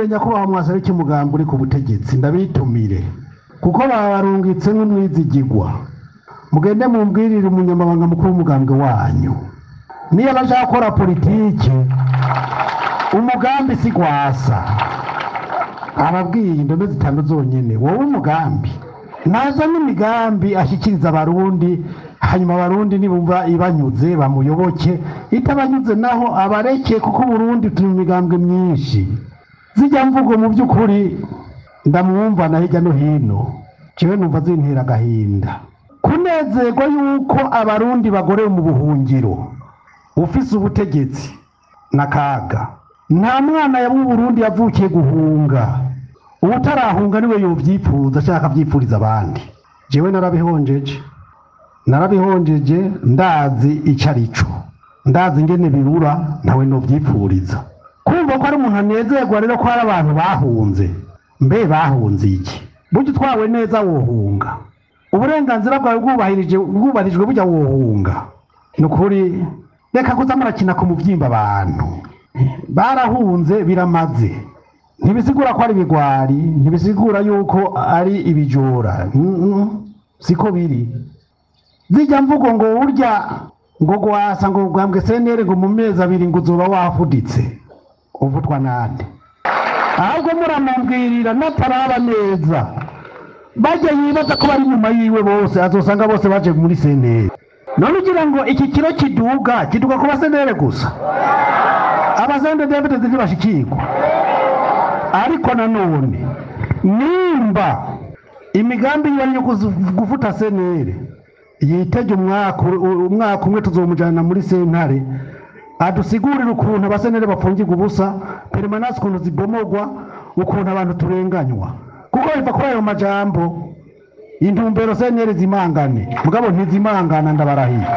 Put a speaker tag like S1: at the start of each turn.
S1: Ndabitumire nyakubahwa mwaserukiye umugambi uri ku butegetsi, ndabitumire kuko babarungitse nk'umwizigigwa. Mugende mumbwirire umunyamabanga mukuru w'umugambwe wanyu, niyo abashaka gukora politike umugambi si gwasa. Ababwiye indome zitanu zonyene, wowe umugambi naza n'imigambi ashyikiriza Abarundi, hanyuma Abarundi nibumva ibanyuze bamuyoboke, itabanyuze naho abareke, kuko Uburundi turi mu migambwe myinshi. Zijya mvugo mu by'ukuri ndamwumva na hirya no hino, jewe numva zintera agahinda. Kunezerwa yuko Abarundi bagorewe mu buhungiro, ufise ubutegetsi n'akaga. Nta mwana w'Uburundi yavukiye guhunga, uwutarahunga niwe yovyipfuza ashaka avyipfuriza abandi. Jewe narabihonjeje, narabihonjeje, ndazi ico arico, ndazi ingene birura, ntawe novyipfuriza. Kumva ko ari umuntu anezerwa rero ko hari abantu bahunze, mbe bahunze iki? Burya utwawe neza wohunga, uburenganzira bwawe bwubahirije bwubahirijwe, burya wohunga? Ni ukuri, reka kuza murakina ku muvyimba. Abantu barahunze biramaze, ntibisigura ko ari ibigwari, ntibisigura yuko ari ibijura. Siko biri. Zijya mvugo ngo urya ngo gwasa ngo gwambwe senere ngo mu mezi 2 ngo uzoba wafuditse, uvutwa nande? Ahubwo muramubwirira nataraba neza, bajya yibaza ko bari inyuma yiwe bose, azosanga bose baje muri senere. None ugira ngo iki kiro kiduga kiduga ku basenere gusa? Abazende David ntibashikirwa. Ariko nanone nimba imigambi yiwe ari iyo gufuta senere, yitege umwaka umwe tuzomujana muri sentare adusigurire ukuntu abasenere bapfungirwa ubusa, permanence ukuntu zibomogwa, ukuntu abantu turenganywa, kuko biva kuri ayo majambo. Intumbero senere zimangane, mugabo ntizimangana, ndabarahiye.